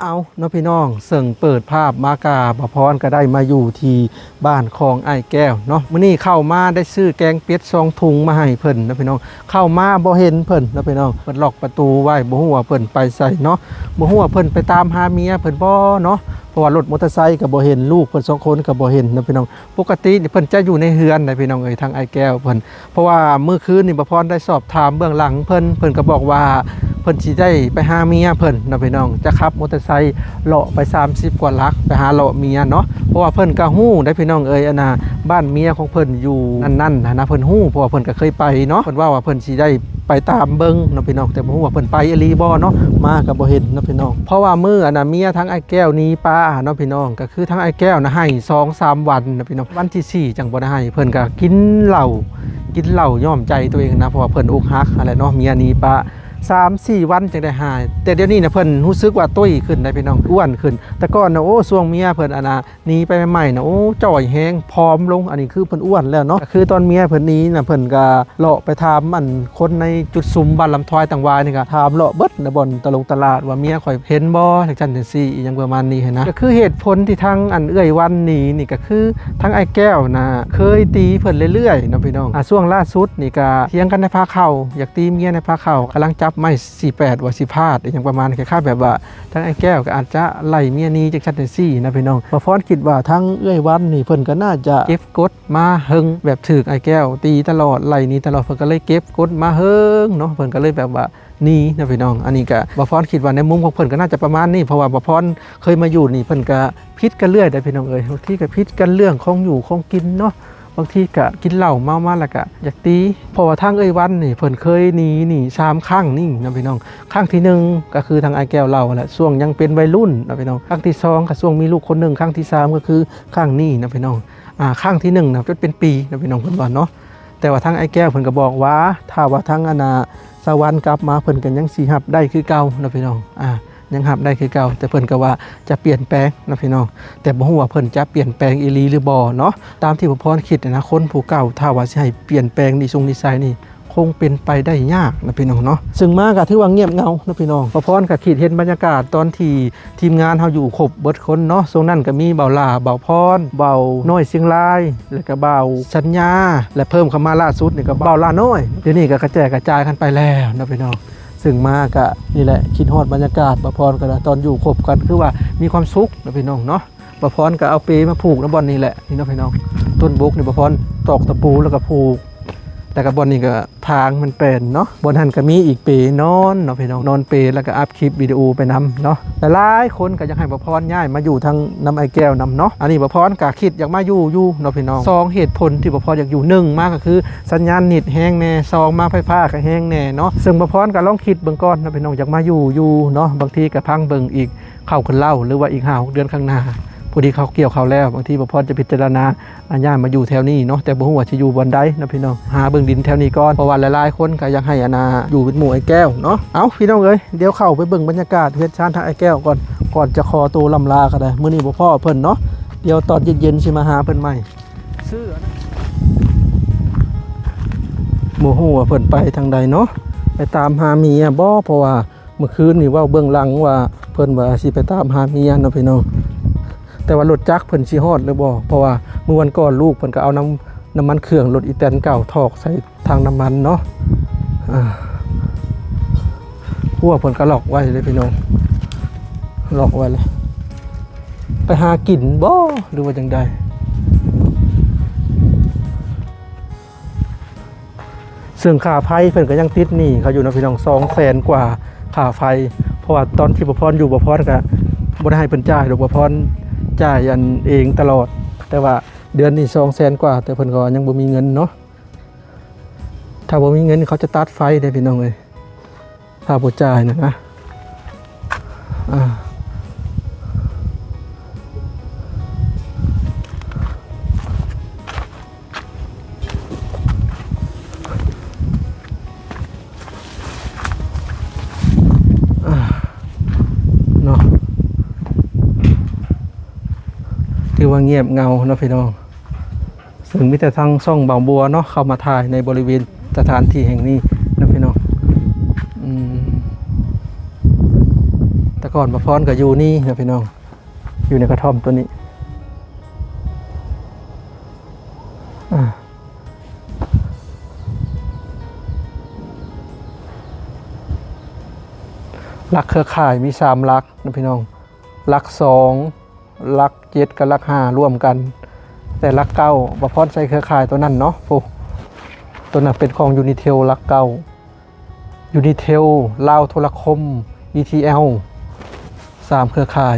ເອົາເນາະພີ່ນ້ອງ, ເຊິ່ງເປີດພາບມາກະ ບ່າວພອນກະໄດ້ມາຢູ່ທີ່ບ້ານຂອງອ້າຍແກ້ວເນາະ. ມື້ນີ້ເຂົ້າມາໄດ້ຊື້ແກງເປັດສອງຖົງມາໃຫ້ເພິ່ນເນາະພີ່ນ້ອງ. ເຂົ້າມາບໍ່ເຫັນເພິ່ນເນາະພີ່ນ້ອງ, ເພິ່ນລັອກປະຕູໄວ້, ບໍ່ຮູ້ວ່າເພິ່ນໄປໃສເນາະ, ບໍ່ຮູ້ວ່າເພິ່ນໄປຕາມຫາເມຍເພິ່ນບໍ່ເນາະ. ເພາະວ່າລົດມໍເຕີໄຊກະບໍ່ເຫັນ, ລູກເພິ່ນສອງຄົນກະບໍ່ເຫັນເນາະພີ່ນ້ອງ. ປົກກະຕິນີ້ເພິ່ນຈະຢູ່ໃນເຮືອນນະພີ່ນ້ອງເອີຍ, ທາງອ້າຍແກ້ວເພິ່ນ. ເພາະວ່າມື້ຄືນນີ້ບ່າວພອນໄດ້ສອບຖາມເບື້ອງຫຼັງເພິ່ນ, ເພິ່ນກໍບອກວ່າເພິ່ນຊິໄດ້ໄປຫາເມຍເພິ່ນເນາະພີ່ນ້ອງ, ຈະຂັບມໍເຕີໄຊເລາະໄປສາມສິບກວ່າຫຼັກ ໄປຫາເລາະເມຍເນາະ. ເພາະວ່າເພິ່ນກໍຮູ້ໄດ໋ພີ່ນ້ອງເອີຍ, ອັນນ່າ ບ້ານເມຍຂອງເພິ່ນຢູ່ນັ້ນໆຫັ້ນນະ, ເພິ່ນຮູ້ ເພາະວ່າເພິ່ນກໍເຄີຍໄປເນາະ. ເພິ່ນເວົ້າວ່າເພິ່ນຊິໄດ້ໄປຕາມເບິ່ງເນາະພີ່ນ້ອງ, ແຕ່ບໍ່ຮູ້ວ່າເພິ່ນໄປອີ່ຫຼີບໍ່ເນາະ, ມາກໍບໍ່ເຫັນເນາະພີ່ນ້ອງ. ເພາະວ່າມື້ອັນນ່າ ເມຍທາງອ້າຍແກ້ວໜີປາຫັ້ນເນາະພີ່ນ້ອງ, ກໍຄືທາງອ້າຍແກ້ວນະໄຫ້ສອງສາມວັນນະພີ່ນ້ອງ, ວັນທີສີ່ຈັ່ງບໍ່ໄດ້ໃຫ້. ເພິ່ນກໍກິນເຫຼົ້າ ກິນເຫຼົ້າຍ້ອມໃຈຕົວເອງນະ, ເພາະວ່າເພິ່ນອົກຫັກຫັ້ນແຫຼະເນາະ, ເມຍໜີປາສາມສີ່ວັນຈຶ່ງໄດ້ຫາຍ. ແຕ່ດຽວນີ້ນະ ເພິ່ນຮູ້ສຶກວ່າຕຸ້ຍຂຶ້ນໄດ໋ພີ່ນ້ອງ, ອ້ວນຂຶ້ນ. ແຕ່ກ່ອນນະ ໂອ້ ຊ່ວງເມຍເພິ່ນອັນນ່າ ໜີໄປໃໝ່ໆນະ ໂອ້ ຈ່ອຍແຮງ ຜອມລົງ. ອັນນີ້ຄືເພິ່ນອ້ວນແລ້ວເນາະ. ຄືຕອນເມຍເພິ່ນໜີນະ ເພິ່ນກະເລາະໄປຖາມອັນຄົນໃນຈຸດຊຸມບ້ານລຳທວາຍຕັງຫວາຍນີ້, ກະຖາມເລາະເບິດໃນບ່ອນຕະຫຼົງຕະຫຼາດວ່າ ເມຍຂ້ອຍເຫັນບໍ່ ຈັ່ງຊັ້ນຈັ່ງຊີ້ ອີ່ຫຍັງປະມານນີ້ຫັ້ນນະ. ກໍຄືເຫດຜົນທີ່ທາງອັນເອື້ອຍວັນໜີນີ້ ກໍຄືທາງອ້າຍແກ້ວນະເຄີຍຕີເພິ່ນເລື້ອຍໆເນາະພີ່ນ້ອງ. ອາ ຊ່ວງລ່າສຸດນີ້ກະຖຽງກັນໃນພາເຂົ້າ, ຢາກຕີເມຍໃນພາເຂົ້າ, ກຳລັງຈັບໄມ້ສີ່ແປດວ່າຊິຟາດ ອີ່ຫຍັງປະມານ ຄ້າຍໆແບບວ່າ ທາງອ້າຍແກ້ວກໍອາດຈະໄລ່ເມຍໜີ ຈັ່ງຊັ້ນຈັ່ງຊີ້ນະພີ່ນ້ອງ. ບ່າວພອນຄິດວ່າທາງເອື້ອຍວັນນີ້ ເພິ່ນກໍໜ້າຈະເກັບກົດມາເຫິງ, ແບບຖືກອ້າຍແກ້ວຕີຕະຫຼອດ ໄລ່ໜີຕະຫຼອດ, ເພິ່ນກໍເລີຍເກັບກົດມາເຫິງເນາະ, ເພິ່ນກໍເລີຍແບບວ່າໜີນະພີ່ນ້ອງ. ອັນນີ້ກໍບ່າວພອນຄິດວ່າໃນມຸມຂອງເພິ່ນກໍໜ້າຈະປະມານນີ້, ເພາະວ່າບ່າວພອນເຄີຍມາຢູ່ນີ້ ເພິ່ນກໍຜິດກັນເລື້ອຍໄດ໋ພີ່ນ້ອງເອີຍ. ບາງທີກໍຜິດກັນເລື່ອງຂອງຢູ່ຂອງກິນເນາະ, ບາງທີກະກິນເຫຼົ້າເມົາມາແລ້ວກະຢາກຕີ. ເພາະວ່າທາງເອື້ອຍວັນນີ້ ເພິ່ນເຄີຍໜີນີ້ສາມຄັ້ງນີ້ນະພີ່ນ້ອງ. ຄັ້ງທີໜຶ່ງກໍຄືທາງອ້າຍແກ້ວເລົ່າຫັ້ນແຫຼະ, ຊ່ວງຍັງເປັນໄວລຸ້ນນະພີ່ນ້ອງ. ຄັ້ງທີສອງກໍຊ່ວງມີລູກຄົນໜຶ່ງ. ຄັ້ງທີສາມກໍຄືຄັ້ງນີ້ນະພີ່ນ້ອງ. ອາ ຄັ້ງທີໜຶ່ງນະ ຈົນເປັນປີນະພີ່ນ້ອງ ເພິ່ນວ່າເນາະ. ແຕ່ວ່າທາງອ້າຍແກ້ວເພິ່ນກໍບອກວ່າ ຖ້າວ່າທາງອັນນ່າ ສາວວັນກັບມາ ເພິ່ນກໍຍັງຊິຮັບໄດ້ຄືເກົ່ານະພີ່ນ້ອງ. ອາ ຍັງຮັບໄດ້ຄືເກົ່າ, ແຕ່ເພິ່ນກໍວ່າຈະປ່ຽນແປງນະພີ່ນ້ອງ, ແຕ່ບໍ່ຮູ້ວ່າເພິ່ນຈະປ່ຽນແປງອີ່ຫຼີຫຼືບໍ່ເນາະ. ຕາມທີ່ບ່າວພອນຄິດນະ, ຄົນຜູ້ເກົ່າ ຖ້າວ່າຊິໃຫ້ປ່ຽນແປງນິສົງນິໄສນີ້ ຄົງເປັນໄປໄດ້ຍາກນະພີ່ນ້ອງເນາະ. ເຊິ່ງມາກໍຖືວ່າງຽບເຫງົານະພີ່ນ້ອງ. ບ່າວພອນກໍຄິດເຫັນບັນຍາກາດຕອນທີ່ທີມງານເຮົາຢູ່ຄົບເບິດຄົນເນາະ, ຊ່ວງນັ້ນກໍມີບ່າວຫຼ້າ, ບ່າວພອນ, ບ່າວນ້ອຍຊຽງລາຍ, ແລ້ວກໍບ່າວສັນຍາ, ແລະ ເພີ່ມເຂົ້າມາລ່າສຸດນີ້ກໍບ່າວຫຼ້ານ້ອຍ. ດຽວນີ້ກໍກະແຈກະຈາຍກັນໄປແລ້ວນະພີ່ນ້ອງ. ເຊິ່ງມາກະນີ້ແຫຼະ ຄິດຮອດບັນຍາກາດບ່າວພອນກໍໄດ້ ຕອນຢູ່ຄົບກັນ ຄືວ່າມີຄວາມສຸກນະພີ່ນ້ອງເນາະ. ບ່າວພອນກໍເອົາເປມາຜູກນຳບ່ອນນີ້ແຫຼະ ນີ້ເນາະພີ່ນ້ອງ. ຕົ້ນບົກນີ້ບ່າວພອນຕອກຕະປູແລ້ວກໍຜູກ, ແລ້ວກໍບ່ອນນີ້ກໍທາງມັນແປນເນາະ. ບ່ອນຫັ້ນກໍມີອີກເປນອນເນາະພີ່ນ້ອງ, ນອນເປແລ້ວກໍອັບຄລິບວິດີໂອໄປນຳເນາະ. ຫຼາຍໆຄົນກໍຢາກໃຫ້ບ່າວພອນຍ້າຍມາຢູ່ທາງນຳອ້າຍແກ້ວນຳເນາະ. ອັນນີ້ບ່າວພອນກໍຄິດຢາກມາຢູ່ຢູ່ເນາະພີ່ນ້ອງ. ສອງເຫດຜົນທີ່ບ່າວພອນຢາກຢູ່, ໜຶ່ງມາກໍຄືສັນຍານເນັດແຮງແດ່, ສອງມາໄຟຟ້າກໍແຮງແດ່ເນາະ. ເຊິ່ງບ່າວພອນກໍລອງຄິດເບິ່ງກ່ອນເນາະພີ່ນ້ອງ, ຢາກມາຢູ່ຢູ່ເນາະ, ບາງທີກໍພັງເບິ່ງອີກ ເຂົ້າຂຶ້ນເລົ້າ ຫຼືວ່າອີກຫ້າຫົກເດືອນຂ້າງໜ້າ ພໍດີເຂົາກ່ຽວເຂົ້າແລ້ວ, ບາງທີບ່າວພອນຈະພິຈາລະນາ ອາ ຍ້າຍມາຢູ່ແຖວນີ້ເນາະ, ແຕ່ບໍ່ຮູ້ວ່າຊິຢູ່ບ່ອນໃດເນາະພີ່ນ້ອງ. ຫາເບິ່ງດິນແຖວນີ້ກ່ອນ ເພາະວ່າຫຼາຍໆຄົນກໍຢາກໃຫ້ ອັນນ່າ ຢູ່ເປັນໝູ່ອ້າຍແກ້ວເນາະ. ເອົ້າ ພີ່ນ້ອງເອີຍ, ດຽວເຂົ້າໄປເບິ່ງບັນຍາກາດເຮືອນຊານທາງອ້າຍແກ້ວກ່ອນ, ກ່ອນຈະຂໍໂຕລ່ຳລາກໍໄດ້. ມື້ນີ້ບໍ່ພໍ້ເພິ່ນເນາະ, ດຽວຕອນເຢັນໆຊິມາຫາເພິ່ນໃໝ່. ບໍ່ຮູ້ວ່າເພິ່ນໄປທາງໃດເນາະ, ໄປຕາມຫາເມຍບໍ່? ເພາະວ່າ ເມື່ອຄືນນີ້ເວົ້າເບື້ອງຫຼັງວ່າ ເພິ່ນວ່າຊິໄປຕາມຫາເມຍເນາະພີ່ນ້ອງ, ແຕ່ວ່າລົດຈັກເພິ່ນຊິຮອດຫຼືບໍ່? ເພາະວ່າມື້ວັນກ່ອນລູກເພິ່ນກໍເອົານ້ຳ ນ້ຳມັນເຄື່ອງລົດອີແຕນເກົ່າຖອກໃສ່ຖັງນ້ຳມັນເນາະ. ອ່າ ຮົ້ວເພິ່ນກໍລັອກໄວ້ເດ້ພີ່ນ້ອງ, ລັອກໄວ້ເລີຍ. ໄປຫາກິນບໍ່ ຫຼືວ່າຈັ່ງໃດ? ເຊິ່ງຄ່າໄຟເພິ່ນກໍຍັງຕິດໜີ້ເຂົາຢູ່ເນາະພີ່ນ້ອງ, ສອງແສນກວ່າຄ່າໄຟ. ເພາະວ່າຕອນທີ່ບ່າວພອນຢູ່ ບ່າວພອນກໍບໍ່ໄດ້ໃຫ້ເພິ່ນຈ່າຍດອກ, ບ່າວພອນຈ່າຍອັນເອງຕະຫຼອດ, ແຕ່ວ່າເດືອນນີ້ສອງແສນກວ່າ, ແຕ່ເພິ່ນກໍວ່າຍັງບໍ່ມີເງິນເນາະ. ຖ້າບໍ່ມີເງິນເຂົາຈະຕັດໄຟເດ້ພີ່ນ້ອງເອີຍ. ຖ້າບໍ່ຈ່າຍນະນະ ອ່າ ອ່າ ເນາະ ຖືວ່າງຽບເຫງົາເນາະພີ່ນ້ອງ. ເຊິ່ງມີແຕ່ທາງຊ່ອງບ່າວບົວເນາະ ເຂົ້າມາຖ່າຍໃນບໍລິເວນສະຖານທີ່ແຫ່ງນີ້ເນາະພີ່ນ້ອງ. ອືມ ຕ ກ່ອນ ປະພອນກໍຢູ່ນີ້ນະພີ່ນ້ອງ ຢູ່ໃນກະທ່ອມຕົວນີ້ ອາ ຫຼັກເຄືອຂ່າຍມີສາມຫຼັກນະພີ່ນ້ອງ ຫຼັກສອງ ຫຼັກເຈັດກັບຫຼັກຫ້າລວມກັນ ແຕ່ຫຼັກເກົ້າ ປະພອນໃຊ້ເຄືອຂ່າຍຕົວນັ້ນເນາະ ໂອ້ ຕົວນັ້ນເປັນຂອງຢູນິເທວ ຫຼັກເກົ້າ ຢູນິເທວ ລາວໂທລະຄົມ ອີທີແອລ ສາມເຄືອຂ່າຍ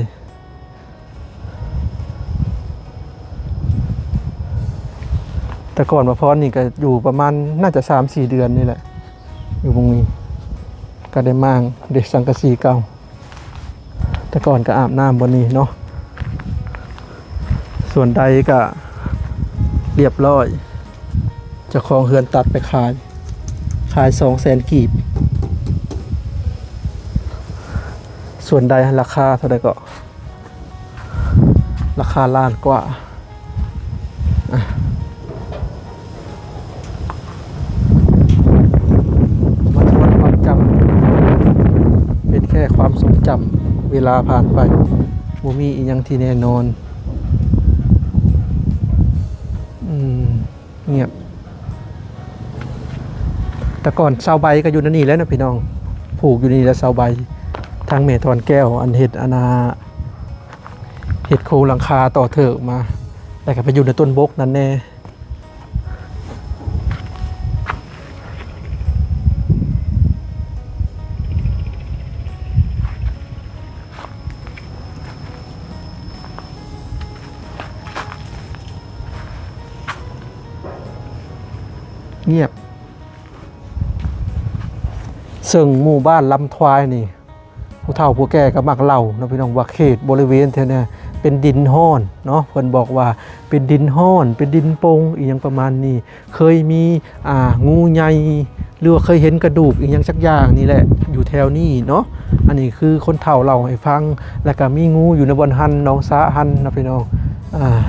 ແຕ່ກ່ອນປະພອນນີ້ກໍຢູ່ປະມານ ໜ້າຈະສາມສີ່ເດືອນນີ້ແຫຼະ ຢູ່ໝ່ອງນີ້ ກໍໄດ້ມ້າງ ເດ ສັງກະສີເກົ່າ. ແຕ່ກ່ອນກໍອາບນ້ຳບ່ອນນີ້ເນາະ ສ່ວນໃດກໍລຽບລ້ອຍ ເຈົ້າຂອງເຮືອນຕັດໄປຂາຍ ຂາຍສອງແສນກີບ ສ່ວນໃດ ລາຄາເທົ່າໃດເກາະ? ລາຄາລ້ານກວ່າ ອ່ະ ມາທວນຄວາມຈຳ ເປັນແຄ່ຄວາມຊົງຈຳ ເວລາຜ່ານໄປ ບໍ່ມີອີ່ຫຍັງທີ່ແນ່ນອນ ອືມ ງຽບ ແຕ່ກ່ອນເສົາໃບກໍຢູ່ໃນນີ້ແຫຼະນະພີ່ນ້ອງ ຜູກຢູ່ນີ້ແຫຼະເສົາໃບ ທາງແມ່ທອນແກ້ວ ອັນເຮັດ ອັນນ່າ ເຮັດໂຄງຫຼັງຄາຕໍ່ເທີກມາ ແລ້ວກໍໄປຢູ່ໃນຕົ້ນບົກນັ້ນແດ່. ງຽບ ເຊິ່ງໝູ່ບ້ານລຳທວາຍນີ້ ຜູ້ເຖົ້າຜູ້ແກ່ກໍມັກເລົ່າເນາະພີ່ນ້ອງ ວ່າເຂດບໍລິເວນແຖວນີ້ເປັນດິນຮ້ອນເນາະ ເພິ່ນບອກວ່າເປັນດິນຮ້ອນ ເປັນດິນໂປ່ງ ອີ່ຫຍັງປະມານນີ້ ເຄີຍມີ ອ່າ ງູໃຫຍ່ ຫຼືວ່າເຄີຍເຫັນກະດູກອີ່ຫຍັງຈັກຢ່າງນີ້ແຫຼະ ຢູ່ແຖວນີ້ເນາະ ອັນນີ້ຄືຄົນເຖົ້າເລົ່າໃຫ້ຟັງ ແລ້ວກໍມີງູຢູ່ໃນບ່ອນຫັ້ນ ໜອງສະຫັ້ນນະພີ່ນ້ອງ ອ່າ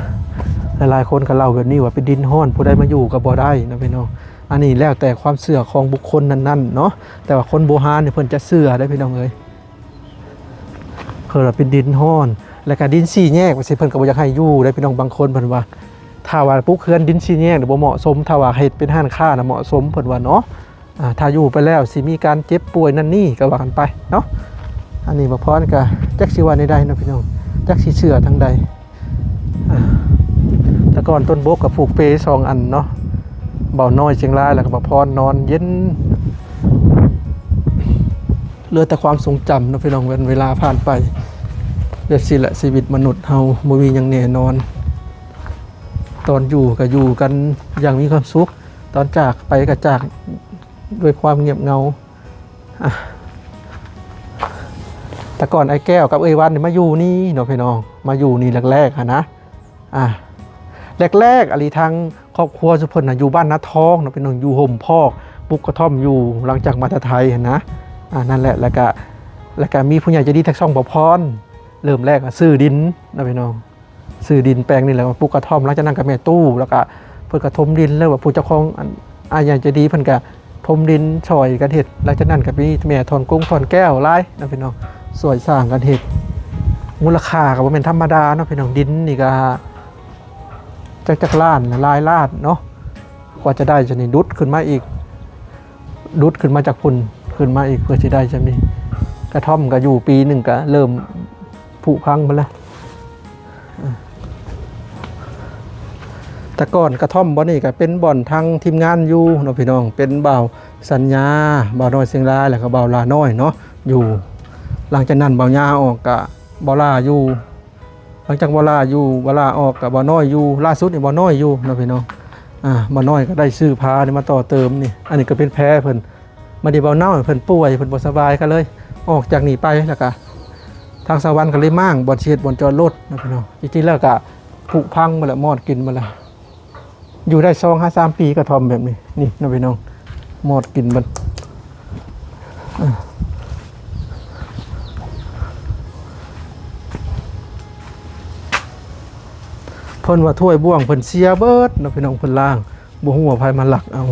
ຫຼາຍໆຄົນກໍເລົ່າແບບນີ້ວ່າເປັນດິນຮ້ອນ ຜູ້ໃດມາຢູ່ກໍບໍ່ໄດ້ນະພີ່ນ້ອງ ອັນນີ້ແລ້ວແຕ່ຄວາມເຊື່ອຂອງບຸກຄົນນັ້ນໆເນາະ ແຕ່ວ່າຄົນບູຮານນີ້ເພິ່ນຈະເຊື່ອເດ້ພີ່ນ້ອງເອີຍ ເພິ່ນວ່າເປັນດິນຮ້ອນ ແລ້ວກະດິນສີ່ແຍກວ່າຊີ້ ເພິ່ນກໍບໍ່ຢາກໃຫ້ຢູ່ເດ້ພີ່ນ້ອງ ບາງຄົນເພິ່ນວ່າ ຖ້າວ່າປຸກເຮືອນດິນສີ່ແຍກນີ້ບໍ່ເໝາະສົມ ຖ້າວ່າເຮັດເປັນຮ້ານຄ້ານະເໝາະສົມ ເພິ່ນວ່າເນາະ ອ່າ ຖ້າຢູ່ໄປແລ້ວຊິມີການເຈັບປ່ວຍນັ້ນນີ້ ກໍວ່າກັນໄປເນາະ ອັນນີ້ປະພອນກໍຈັກຊິວ່າແນວໃດເນາະພີ່ນ້ອງ ຈັກຊິເຊື່ອທາງໃດ. ອ່າ ແຕ່ກ່ອນຕົ້ນບົກກໍຜູກເປສອງອັນເນາະ ເບົານ້ອຍຊຽງລາຍ ແລ້ວກໍປະພອນນອນເຢັນ ເຫຼືອແຕ່ຄວາມຊົງຈຳເນາະພີ່ນ້ອງ ເວນ ເວລາຜ່ານໄປແບບຊີ້ແຫຼະ ຊີວິດມະນຸດເຮົາບໍ່ມີຫຍັງແນ່ນອນ ຕອນຢູ່ກໍຢູ່ກັນຢ່າງມີຄວາມສຸກ ຕອນຈາກໄປກໍຈາກດ້ວຍຄວາມງຽບເຫງົາ. ອ່ະ ແຕ່ກ່ອນອ້າຍແກ້ວກັບເອື້ອຍວັນນີ້ມາຢູ່ນີ້ເນາະພີ່ນ້ອງ ມາຢູ່ນີ້ແລກໆຫັ້ນນະ ອ່າ ແລກໆອີ່ຫຼີທາງຄອບຄົວຊຸມເພິ່ນນະຢູ່ບ້ານນາທອງເນາະພີ່ນ້ອງ ຢູ່ຮົ່ມພອກ ປຸກກະທ່ອມຢູ່ ຫຼັງຈາກມາແຕ່ໄທຫັ້ນນະ ອ່າ ນັ້ນແຫຼະ ແລ້ວກະ ແລ້ວກະມີຜູ້ໃຫຍ່ໃຈດີທັງສອງ ບໍ່ພອນ ເລີ່ມແລກກະຊື້ດິນເນາະພີ່ນ້ອງ ຊື້ດິນແປງນີ້ແຫຼະ ປຸກກະທ່ອມ ຫຼັງຈາກນັ້ນກໍແມ່ຕູ້ ແລ້ວກໍເພິ່ນກໍຖົມດິນ ແລ້ວວ່າຜູ້ເຈົ້າຂອງ ອັນ ອ້າຍໃຫຍ່ໃຈດີເພິ່ນກໍຖົມດິນຊ່ອຍກັນເຮັດ ຫຼັງຈາກນັ້ນກໍມີແມ່ທອນກົງທອນແກ້ວຫຼາຍເນາະພີ່ນ້ອງ ຊ່ວຍສ້າງກັນເຮັດ ມູນລະຄ່າກໍບໍ່ແມ່ນທຳມະດາເນາະພີ່ນ້ອງ ດິນນີ້ກໍຈັກ ຈັກລ້ານ ຫຼາຍລ້ານເນາະ ກວ່າຈະໄດ້ຊະນີ້ ດຸດຂຶ້ນມາອີກ ດຸດຂຶ້ນມາຈາກພຸ້ນ ຂຶ້ນມາອີກເພື່ອຊິໄດ້ຊ່ຳນີ້ ກະທ່ອມກໍຢູ່ປີໜຶ່ງກໍເລີ່ມຜຸພັງໝົດແລ້ວ. ແຕ່ກ່ອນກະທ່ອມບ່ອນນີ້ກໍເປັນບ່ອນທາງທີມງານຢູ່ເນາະພີ່ນ້ອງ ເປັນບ່າວສັນຍາ ບ່າວນ້ອຍຊຽງລາຍ ແລ້ວກໍບ່າວຫຼ້ານ້ອຍເນາະຢູ່ ຫຼັງຈາກນັ້ນບ່າວຍາອອກກໍບ່າວຫຼ້າຢູ່ ຫຼັງຈາກບ່າວຫຼ້າຢູ່ ບ່າວຫຼ້າອອກກໍບ່າວນ້ອຍຢູ່ ລ່າສຸດນີ້ບ່າວນ້ອຍຢູ່ເນາະພີ່ນ້ອງ ອ່າ ບ່າວນ້ອຍກໍໄດ້ຊື້ພານີ້ມາຕໍ່ເຕີມນີ້ ອັນນີ້ກໍເປັນແພເພິ່ນ ບາດນີ້ບ່າວນ້ອຍເພິ່ນປ່ວຍ ເພິ່ນບໍ່ສະບາຍ ກໍເລີຍອອກຈາກນີ້ໄປ ແລ້ວກໍທາງສະຫວັນກໍເລີຍມ້າງບ່ອນຊິເຮັດບ່ອນຈອດລົດເນາະພີ່ນ້ອງ ຈິງໆແລ້ວກໍຜຸພັງໝົດແລ້ວ ມອດກິນໝົດແລ້ວ. ຢູ່ໄດ້ສອງຫາສາມປີກະທ່ອມແບບນີ້ ນີ້ເນາະພີ່ນ້ອງ ມອດກິນເບິດ ເພິ່ນວ່າຖ້ວຍບ່ວງເພິ່ນເສຍເບິດເນາະພີ່ນ້ອງ ເພິ່ນລ້າງ ບໍ່ຮູ້ວ່າໃຜມາລັກເອົາ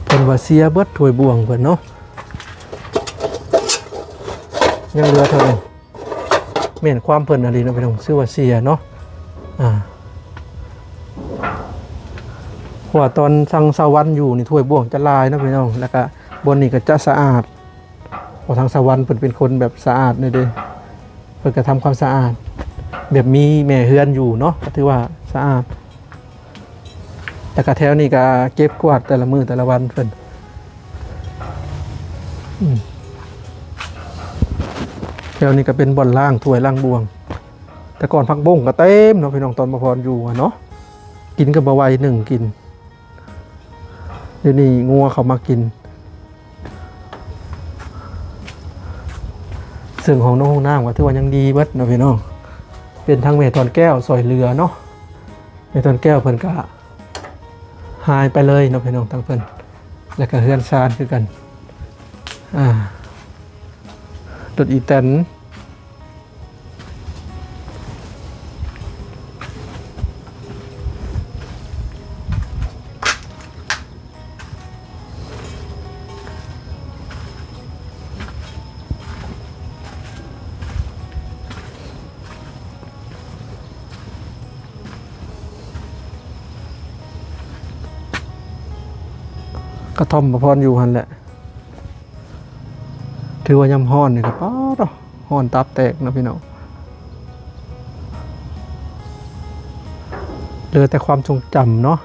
ເພິ່ນ ວ່າເສຍເບິດຖ້ວຍບ່ວງເພິ່ນເນາະ ຍັງເຫຼືອເທົ່ານີ້ ແມ່ນຄວາມເພິ່ນອີ່ຫຼີເນາະພີ່ນ້ອງ ຊື່ວ່າເສຍເນາະ ອ່າ ເພາະວ່າຕອນທາງສະຫວັນຢູ່ນີ້ຖ້ວຍບ່ວງຈະຫຼາຍເນາະພີ່ນ້ອງ ແລ້ວກະບ່ອນນີ້ກະຈະສະອາດ ເພາະທາງສະຫວັນເພິ່ນເປັນຄົນແບບສະອາດແດ່ເດ້ ເພິ່ນກະທຳຄວາມສະອາດ ແບບມີແມ່ເຮືອນຢູ່ເນາະ ກະຖືວ່າສະອາດ ແລ້ວກະແຖວນີ້ກະເກັບກວາດແຕ່ລະມື້ແຕ່ລະວັນເພິ່ນ ອືມ ແຖວນີ້ກະເປັນບ່ອນລ້າງຖ້ວຍລ້າງບ່ວງ ແຕ່ກ່ອນຜັກບົ້ງກະເຕັມເນາະພີ່ນ້ອງ ຕອນບ່າວພອນຢູ່ຫັ້ນເນາະ ກິນກະບໍ່ໄຫວ ໜຶ້ງກິນ ດຽວນີ້ງົວເຂົ້າມາກິນ ເຊິ່ງຫ້ອງນ້ອງຫ້ອງນ້ຳກະຖືວ່າຍັງດີເບິດເນາະພີ່ນ້ອງ ເປັນທາງແມ່ທອນແກ້ວຊ່ອຍເຫຼືອເນາະ ແມ່ທອນແກ້ວເພິ່ນກະຫາຍໄປເລີຍເນາະພີ່ນ້ອງ ທາງເພິ່ນ ແລ້ວກະເຮືອນຊານຄືກັນ ອ່າ ລົດອີແຕນ ກະທ່ອມບ່າວພອນຢູ່ຫັ້ນແຫຼະ ຖືວ່າຍາມຮ້ອນນີ້ກະ ປາດ ຮ້ອນຕັບແຕກເນາະພີ່ນ້ອງ ເຫຼືອແຕ່ຄວາມຊົງຈຳເນາະ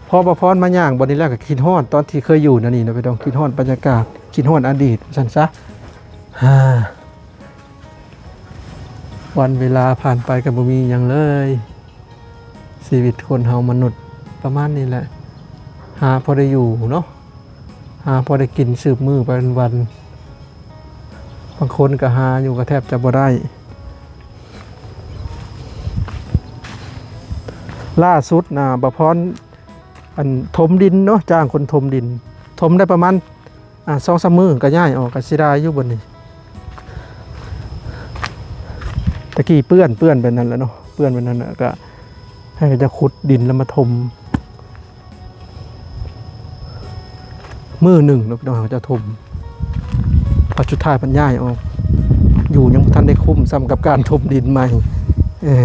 ພໍບ່າວພອນມາຍ່າງບ່ອນນີ້ແລ້ວກະຄິດຮອດຕອນທີ່ເຄີຍຢູ່ແນວນີ້ເນາະພີ່ນ້ອງ ຄິດຮອດບັນຍາກາດ ຄິດຮອດອະດີດວ່າຊັ້ນຊະ ວັນເວລາຜ່ານໄປກະບໍ່ມີຫຍັງເລີຍ ຊີວິດຄົນເຮົາມະນຸດປະມານນີ້ແຫຼະ ຫາພໍໄດ້ຢູ່ເນາະ ຫາພໍໄດ້ກິນສືບມື້ໄປວັນໆ ບາງຄົນກະຫາຢູ່ກະແທບຈະບໍ່ໄດ້ ລ່າສຸດນະ ບ່າວພອນ ອັນ ຖົມດິນເນາະ ຈ້າງຄົນຖົມດິນ ຖົມໄດ້ປະມານ ອ່າ ສອງສາມມື້ກະຍ້າຍອອກ ກະເສຍດາຍຢູ່ບ່ອນນີ້ ຕະກີ້ເປື້ອນ ເປື້ອນແບບນັ້ນແຫຼະເນາະ ເປື້ອນແບບນັ້ນແຫຼະ ກະໃຫ້ເຂົາເຈົ້າຂຸດດິນແລ້ວມາຖົມ ມື້ໜຶ່ງເນາະພີ່ນ້ອງ ເຂົາເຈົ້າຖົມ ພັດສຸດທ້າຍພັດຍ້າຍອອກ ຢູ່ຍັງບໍ່ທັນໄດ້ຄຸ້ມຊ້ຳກັບການຖົມດິນໃໝ່ ເອີ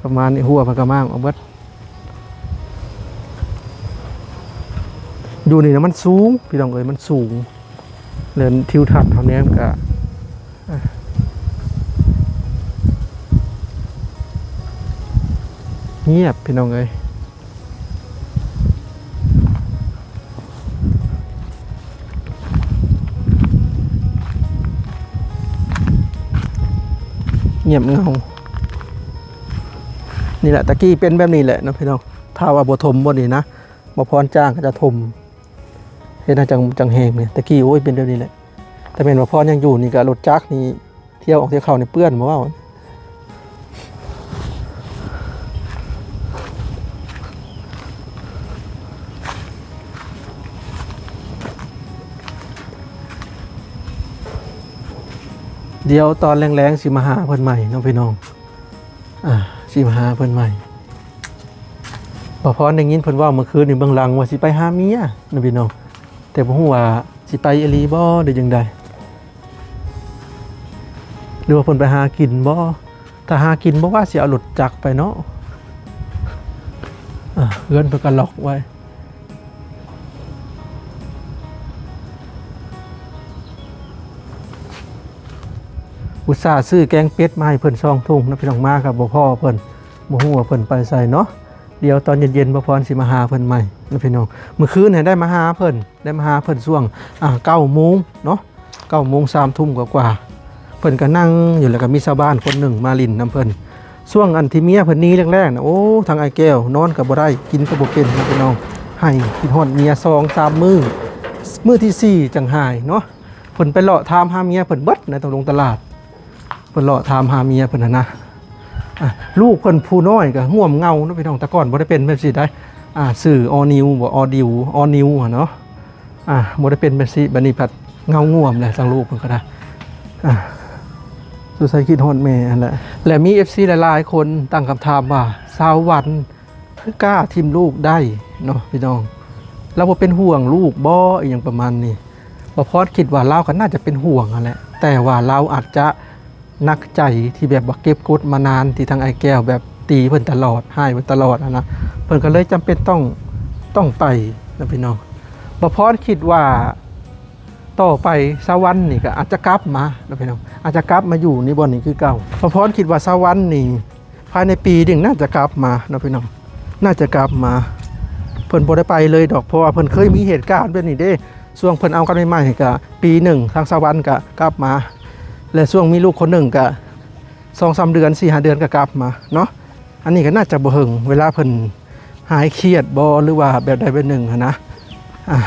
ປະມານນີ້ ຮົ້ວເພິ່ນກະມ້າງອອກເບິດ ຢູ່ນີ້ນະມັນສູງ ພີ່ນ້ອງເອີຍ ມັນສູງ ແລະ ທິວທັດເຮົາແນມກະ ອ່າ ງຽບ ພີ່ນ້ອງເອີຍ ງຽບເຫງົາ ນີ້ແຫຼະ ຕະກີ້ເປັນແບບນີ້ແຫຼະເນາະພີ່ນ້ອງ ຖ້າວ່າບໍ່ຖົມບ່ອນນີ້ນະ ບ່າວພອນຈ້າງເຂົາເຈົ້າຖົມ ເຮັດໃຫ້ຈັ່ງ ຈັ່ງແຮງນີ້ ຕະກີ້ ໂອ້ຍ ເປັນແບບນີ້ແຫຼະ ແຕ່ແມ່ນບ່າວພອນຍັງຢູ່ນີ້ກະລົດຈັກນີ້ ທ່ຽວອອກທ່ຽວເຂົ້ານີ້ເປື້ອນ ບໍ່ເວົ້າ ດຽວຕອນແລງໆ ຊິມາຫາເພິ່ນໃໝ່ເນາະພີ່ນ້ອງ ອ່າ ຊິມາຫາເພິ່ນໃໝ່ ບ່າວພອນໄດ້ຍິນເພິ່ນເວົ້າມື້ຄືນນີ້ເບື້ອງຫຼັງວ່າຊິໄປຫາເມຍເນາະພີ່ນ້ອງ ແຕ່ບໍ່ຮູ້ວ່າຊິໄປອີ່ຫຼີບໍ່ ຫຼືຈັ່ງໃດ ຫຼືວ່າເພິ່ນໄປຫາກິນບໍ່ ຖ້າຫາກິນບໍ່ວ່າຊິເອົາລົດຈັກໄປເນາະ ອ່າ ເຮືອນເພິ່ນກະລັອກໄວ້ ອຸດສ່າຊື້ແກງເປັດມາໃຫ້ເພິ່ນສອງຖົງນະພີ່ນ້ອງ ມາກະບໍ່ພໍ້ເພິ່ນ ບໍ່ຮູ້ວ່າເພິ່ນໄປໃສເນາະ ດຽວຕອນເຢັນໆ ບ່າວພອນຊິມາຫາເພິ່ນໃໝ່ນະພີ່ນ້ອງ ມື້ຄືນຫັ້ນໄດ້ມາຫາເພິ່ນ ໄດ້ມາຫາເພິ່ນຊ່ວງ ອ່າ ເກົ້າໂມງເນາະ ເກົ້າໂມງ ສາມທຸ່ມກວ່າໆ ເພິ່ນກະນັ່ງຢູ່ ແລ້ວກະມີຊາວບ້ານຄົນໜຶ່ງມາຫຼິ້ນນຳເພິ່ນ ຊ່ວງອັນທີ່ເມຍເພິ່ນໜີແລກໆນະ ໂອ້ ທາງອ້າຍແກ້ວນອນກະບໍ່ໄດ້ ກິນກະບໍ່ເປັນນະພີ່ນ້ອງ ໄຫ້ ຄິດຮອດເມຍສອງສາມມື້ ມື້ທີສີ່ຈັ່ງຫາຍເນາະ ເພິ່ນໄປເລາະຖາມຫາເມຍເພິ່ນເບິດໃນຕະລົງຕະຫຼາດ ເພິ່ນເລາະຖາມຫາເມຍເພິ່ນຫັ້ນນະ ອ່າ ລູກເພິ່ນຜູ້ນ້ອຍກະງ່ວມເຫງົາເນາະພີ່ນ້ອງ ແຕ່ກ່ອນບໍ່ໄດ້ເປັນແບບຊີ້ໃດ ອ່າ ຊື່ອໍນິວບໍ່ ອໍດິວ ອໍນິວຫັ້ນເນາະ ອ່າ ບໍ່ໄດ້ເປັນແບບຊີ້ ບາດນີ້ພັດເຫງົາງ່ວມແຫຼະ ທາງລູກເພິ່ນກະໄດ້ ອ່າ ສົງໄສຄິດຮອດແມ່ຫັ້ນແຫຼະ ແລະ ມີເອັຟຊີຫຼາຍໆຄົນຕັ້ງຄຳຖາມວ່າ ຊາວວັນຄືກ້າຖິ້ມລູກໄດ້ເນາະພີ່ນ້ອງ ລາວບໍ່ເປັນຫ່ວງລູກບໍ ອີ່ຫຍັງປະມານນີ້. ບ່າວພອນຄິດວ່າລາວກໍໜ້າຈະເປັນຫ່ວງຫັ້ນແຫຼະ ແຕ່ວ່າລາວອາດຈະໜັກໃຈທີ່ແບບວ່າເກັບກົດມານານ ທີ່ທາງອ້າຍແກ້ວແບບຕີເພິ່ນຕະຫຼອດ ຮ້າຍເພິ່ນຕະຫຼອດຫັ້ນນະ ເພິ່ນກໍເລີຍຈຳເປັນຕ້ອງ ຕ້ອງໄປນະພີ່ນ້ອງ. ບ່າວພອນຄິດວ່າຕໍ່ໄປສະຫວັນນີ້ກໍອາດຈະກັບມານະພີ່ນ້ອງ ອາດຈະກັບມາຢູ່ໃນບ່ອນນີ້ຄືເກົ່າ. ບ່າວພອນຄິດວ່າສະຫວັນນີ້ ພາຍໃນປີໜຶ່ງໜ້າຈະກັບມາເນາະພີ່ນ້ອງ ໜ້າຈະກັບມາ. ເພິ່ນບໍ່ໄດ້ໄປເລີຍດອກ ເພາະວ່າເພິ່ນເຄີຍມີເຫດການແບບນີ້ເດ້. ຊ່ວງເພິ່ນເອົາກັນໃໝ່ໆ ກະປີໜຶ່ງ ທາງສະຫວັນກະກັບມາ ແລະ ຊ່ວງມີລູກຄົນໜຶ່ງກະສອງສາມເດືອນ ສີ່ຫ້າເດືອນກະກັບມາເນາະ. ອັນນີ້ກໍໜ້າຈະບໍ່ເຫິງ ເວລາເພິ່ນຫາຍຄຽດບໍ ຫຼືວ່າແບບໃດແບບໜຶ່ງຫັ້ນນະ. ອາ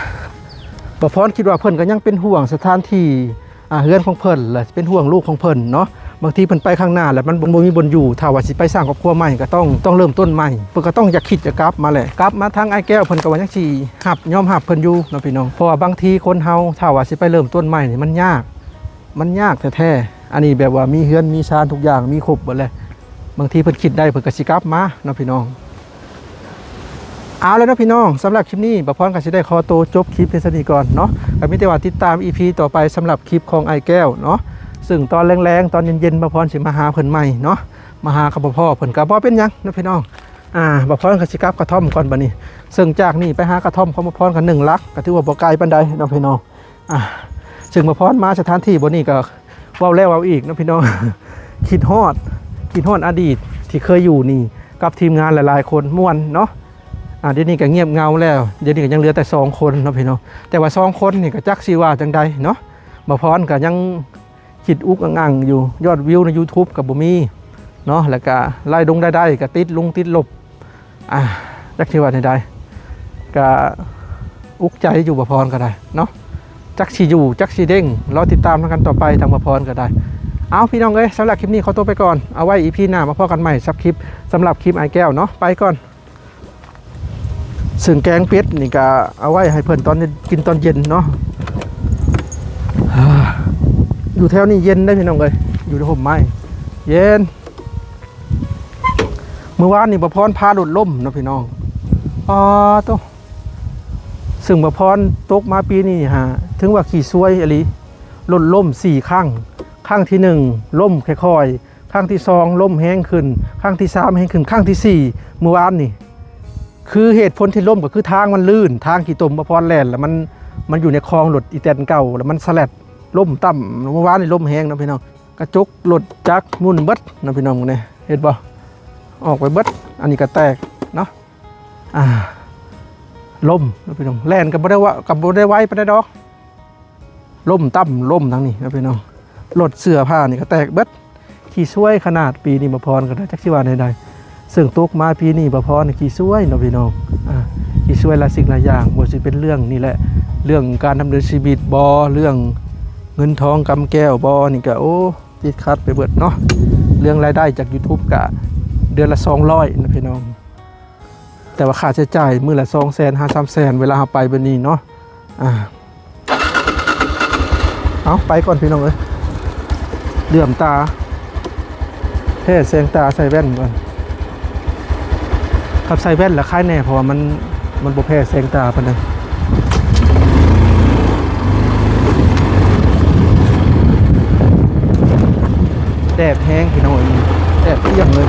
ບ່າວພອນຄິດວ່າເພິ່ນກໍຍັງເປັນຫ່ວງສະຖານທີ່ ອາ ເຮືອນຂອງເພິ່ນ ແລະ ເປັນຫ່ວງລູກຂອງເພິ່ນເນາະ. ບາງທີເພິ່ນໄປຂ້າງໜ້າແລ້ວມັນບໍ່ ບໍ່ມີບ່ອນຢູ່ ຖ້າວ່າຊິໄປສ້າງຄອບຄົວໃໝ່ກໍຕ້ອງ ຕ້ອງເລີ່ມຕົ້ນໃໝ່ ເພິ່ນກໍຕ້ອງຢາກຄິດຈະກັບມາແຫຼະ. ກັບມາທາງອ້າຍແກ້ວເພິ່ນກໍວ່າຍັງຊິຮັບ ຍອມຮັບເພິ່ນຢູ່ເນາະພີ່ນ້ອງ ເພາະວ່າບາງທີຄົນເຮົາຖ້າວ່າຊິໄປເລີ່ມຕົ້ນໃໝ່ນີ້ມັນຍາກ ມັນຍາກແທ້ໆ. ອັນນີ້ແບບວ່າມີເຮືອນມີຊານທຸກຢ່າງ ມີຄົບເບິດແຫຼະ. ບາງທີເພິ່ນຄິດໄດ້ເພິ່ນກໍຊິກັບມາເນາະພີ່ນ້ອງ. ເອົາແລ້ວເນາະພີ່ນ້ອງ ສຳລັບຄລິບນີ້ ບ່າວພອນກໍຊິໄດ້ຂໍໂຕຈົບຄລິບພຽງສ່ຳນີ້ກ່ອນເນາະ. ກໍມີແຕ່ວ່າຕິດຕາມອີພີຕໍ່ໄປ ສຳລັບຄລິບຂອງອ້າຍແກ້ວເນາະ. ເຊິ່ງຕອນແລງໆ ຕອນເຢັນໆ ບ່າວພອນຊິມາຫາເພິ່ນໃໝ່ເນາະ. ມາຫາກໍບໍ່ພໍ້ເພິ່ນກໍບໍ່ເປັນຫຍັງເນາະພີ່ນ້ອງ. ອາ ບ່າວພອນກໍຊິກັບກະທ່ອມກ່ອນບັດນີ້. ເຊິ່ງຈາກນີ້ໄປຫາກະທ່ອມຂອງບ່າວພອນກໍໜຶ່ງຫຼັກ ກໍຖືວ່າບໍ່ໄກປານໃດເນາະພີ່ນ້ອງ. ອ່າ ເຊິ່ງບ່າວພອນມາສະຖານທີ່ບ່ອນນີ້ກໍເວົ້າແລ້ວເວົ້າອີກເນາະພີ່ນ້ອງ ຄິດຮອດ ຄິດຮອດອະດີດທີ່ເຄີຍຢູ່ນີ້ ກັບທີມງານຫຼາຍໆຄົນ ມ່ວນເນາະ. ອ່າ ດຽວນີ້ກໍງຽບເຫງົາແລ້ວ ດຽວນີ້ກໍຍັງເຫຼືອແຕ່ສອງຄົນເນາະພີ່ນ້ອງ. ແຕ່ວ່າສອງຄົນນີ້ກໍຈັກຊິວ່າຈັ່ງໃດເນາະ ບ່າວພອນກໍຍັງຄິດອຸກອັ່ງໆຢູ່ ຍອດວິວໃນຢູທູບກໍບໍ່ມີເນາະ ແລ້ວກໍລາຍດົງລາຍໄດ້ກໍຕິດລົງຕິດລົບ. ອ່າ ຈັກຊິວ່າແນວໃດ ກະອຸກໃຈຢູ່ ບ່າວພອນກໍໄດ້ເນາະ. ຈັກຊິຢູ່ຈັກຊິເດ້ງ ລໍຕິດຕາມນຳກັນຕໍ່ໄປ ທາງບ່າວພອນກໍໄດ້. ເອົາ ພີ່ນ້ອງເອີຍ ສຳລັບຄລິບນີ້ຂໍຕົວໄປກ່ອນ ເອົາໄວ້ອີພີໜ້າມາພໍ້ກັນໃໝ່ ສຳລັບຄລິບ ສຳລັບຄລິບອ້າຍແກ້ວເນາະ ໄປກ່ອນ. ເຊິ່ງແກງເປັດນີ້ກະເອົາໄວ້ໃຫ້ເພິ່ນຕອນກິນຕອນເຢັນເນາະ. ຢູ່ແຖວນີ້ເຢັນເດ້ ພີ່ນ້ອງເອີຍ ຢູ່ໃນຮົ່ມໄມ້ເຢັນ. ມື້ວານນີ້ບ່າວພອນພາລົດລົ້ມເນາະພີ່ນ້ອງ ປາໂຕ. ເຊິ່ງບ່າວພອນຕົກມາປີນີ້ຫາ ຖືວ່າຂີ້ຊວຍອີ່ຫຼີ ລົດລົ້ມສີ່ຄັ້ງ. ຄັ້ງທີໜຶ່ງລົ້ມຄ່ອຍໆ ຄັ້ງທີສອງລົ້ມແຮງຂຶ້ນ ຄັ້ງທີສາມແຮງຂຶ້ນ ຄັ້ງທີສີ່ມື້ວານນີ້. ຄືເຫດຜົນທີ່ລົ້ມກໍຄືທາງມັນລື່ນ ທາງຂີ້ຕົມ ບ່າວພອນແລ່ນແລ້ວມັນ ມັນຢູ່ໃນຄອງລົດອີແຕນເກົ່າ ແລ້ວມັນສະແລັດລົ້ມຕ່ຳ. ມື້ວານນີ້ລົມແຮງເນາະພີ່ນ້ອງ ກະຈົກລົດຈັກໝຸ່ນເບິດເນາະພີ່ນ້ອງ. ນີ້ເຫັນບໍ່ ອອກໄປເບິດ ອັນນີ້ກະແຕກເນາະ. ອ່າ ລົ້ມເນາະພີ່ນ້ອງ ແລ່ນກໍບໍ່ໄດ້ວ່າ ກໍບໍ່ໄດ້ໄວປານໃດດອກ ລົ້ມຕ່ຳ ລົ້ມທາງນີ້ເນາະພີ່ນ້ອງ. ລົດເສື້ອຜ້ານີ້ກໍແຕກເບິດ ຂີ້ຊວຍຂະໜາດປີນີ້ ບ່າວພອນກໍໄດ້ ຈັກຊິວ່າແນວໃດ. ເຊິ່ງຕົກມາປີນີ້ ບ່າວພອນຂີ້ຊວຍເນາະພີ່ນ້ອງ ອ່າ ຂີ້ຊວຍຫຼາຍສິ່ງຫຼາຍຢ່າງ ບໍ່ວ່າຊິເປັນເລື່ອງນີ້ແຫຼະ ເລື່ອງການດຳເນີນຊີວິດບໍ ເລື່ອງເງິນທອງກຳແກ້ວບໍ ນີ້ກໍ ໂອ້ ຕິດຂັດໄປເບິດເນາະ. ເລື່ອງລາຍໄດ້ຈາກຢູທູບກະເດືອນລະສອງຮ້ອຍນະພີ່ນ້ອງ ແຕ່ວ່າຄ່າໃຊ້ຈ່າຍມື້ລະສອງແສນຫາສາມແສນ ເວລາເຮົາໄປແບບນີ້ເນາະ. ອ່າ ເອົາ ໄປກ່ອນພີ່ນ້ອງເອີຍ ເຫຼື້ອມຕາ ແພ້ແສງຕາ ໃສ່ແວ່ນກ່ອນ. ຄັນໃສ່ແວ່ນລະຄາຍແນ່ ເພາະວ່າມັນ ມັນບໍ່ແພ້ແສງຕາປານໃດ. ແດດແຮງພີ່ນ້ອງເອີຍ ແດດປ່ຽງເລີຍ.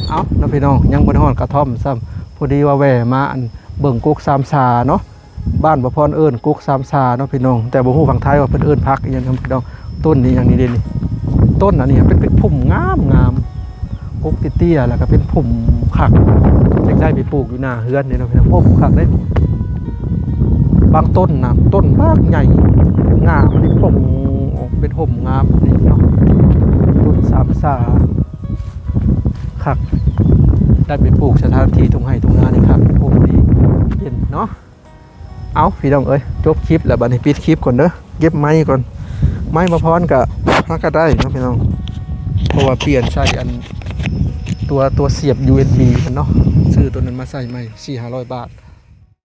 ເອົ້າເນາະພີ່ນ້ອງ ຍັງບໍ່ໄດ້ຮອດກະທ່ອມຊ້ຳ ພໍດີວ່າແວ່ມາ ອັນ ເບິ່ງກົກສາມສາເນາະ. ບ້ານບ່າວພອນເອີ້ນກົກສາມສາເນາະພີ່ນ້ອງ ແຕ່ບໍ່ຮູ້ຝັ່ງໄທວ່າເພິ່ນເອີ້ນຜັກອີ່ຫຍັງພີ່ນ້ອງ. ຕົ້ນນີ້ຫຍັງນີ້ເດ້ນີ້ ຕົ້ນອັນນີ້ເປັນ ເປັນພຸ່ມງາມໆ ກົກເຕ້ຍໆ ແລ້ວກໍເປັນພຸ່ມຄັກ ຢາກໄດ້ໄປປູກຢູ່ໜ້າເຮືອນນີ້ເນາະພີ່ນ້ອງ. ໂອ້ ຄັກເດ້ ບາງຕົ້ນນະ ຕົ້ນບັກໃຫຍ່ ງາມັນນີ້ປົ່ງອອກເປັນຮົ່ມງາມນີ້ເນາະ. ຕົ້ນສາມສາຄັກ ໄດ້ໄປປູກສະຖານທີ່ທົ່ງໄຮ່ທົ່ງນານີ້ຄັກ ໂອ້ ດີ ເຢັນເນາະ. ເອົາ ພີ່ນ້ອງເອີຍ ຈົບຄລິບແລ້ວ ບັດນີ້ປິດຄລິບກ່ອນເດີ ເກັບໄມກ່ອນ. ໄມບ່າວພອນກະຫາກະໄດ້ເນາະພີ່ນ້ອງ ເພາະວ່າປ່ຽນໃສ່ອັນ ຕົວ ຕົວສຽບຢູເອັສບີມັນເນາະ ຊື້ຕົວນັ້ນມາໃສ່ໃໝ່ ສີ່ຫ້າຮ້ອຍບາດ.